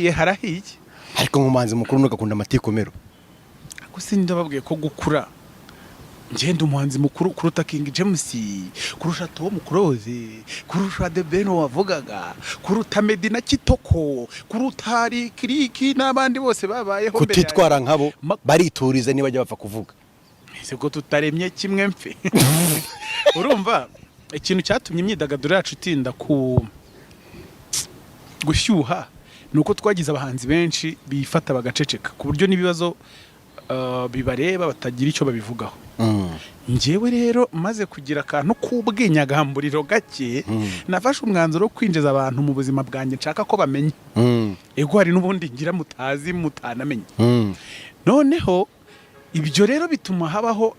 Harahiye. Ariko nk'umuhanzi mukuru ntugakunda amatikomero. Gusa ndababwiye ko gukura, ngenda umuhanzi mukuru kuruta King James, kurusha Tom Close, kurusha The Ben wavugaga, kuruta Meddy na Kitoko, kuruta Rick n'abandi bose babayeho mbere yanjye. Kutitwara nkabo. Barituriza, ntibajya bapfa kuvuga. Ese ko tutaremye kimwe mfe? Urumva, ikintu cyatumye imyidagaduro yacu itinda ku gushyuha ni uko twagize abahanzi benshi bifata bagaceceka, ku buryo n'ibibazo bibareba batagira icyo babivugaho. Njyewe rero maze kugira akantu k'ubwinyagamburiro gake, nafashe umwanzuro wo kwinjiza abantu mu buzima bwanjye nshaka ko bamenya. Ego, hari n'ubundi ngira mutazi, mutanamenye. Noneho ibyo rero bituma habaho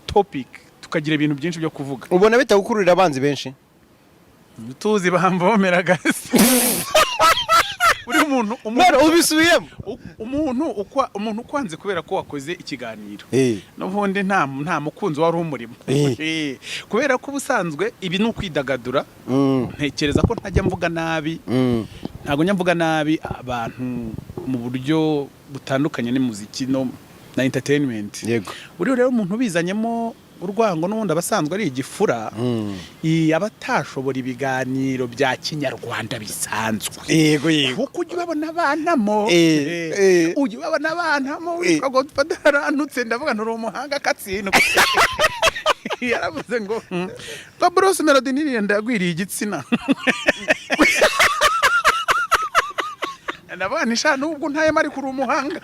topic, tukagira ibintu byinshi byo kuvuga. Ubona bitagukururira abanzi benshi? Tuzi bamvomera gasi uri umuntu umuntu. None ubisubiyemo. Umuntu ukwanze kubera ko wakoze ikiganiro, n'ubundi nta mukunzi wari umurimo. Kubera ko ubusanzwe ibi ni ukwidagadura. Ntekereza ko ntajya mvuga nabi. Ntabwo njya mvuga nabi abantu mu buryo butandukanye n'umuziki no na entertainment. Buriya rero umuntu ubizanyemo urwango, n'ubundi aba asanzwe ari igifura, aba atashobora ibiganiro bya kinyarwanda bisanzwe. yego yego Kuko ujya ubabona abanamo, ujya ubabona abanamo witwa Godfather yarantutse, ndavuga nturi umuhanga akatsindwa. Yaravuze ngo ngo Bruce Melody niriya ndagwiriye igitsina. Ndavuga nti sha, nubwo ntayemo ariko uri umuhanga.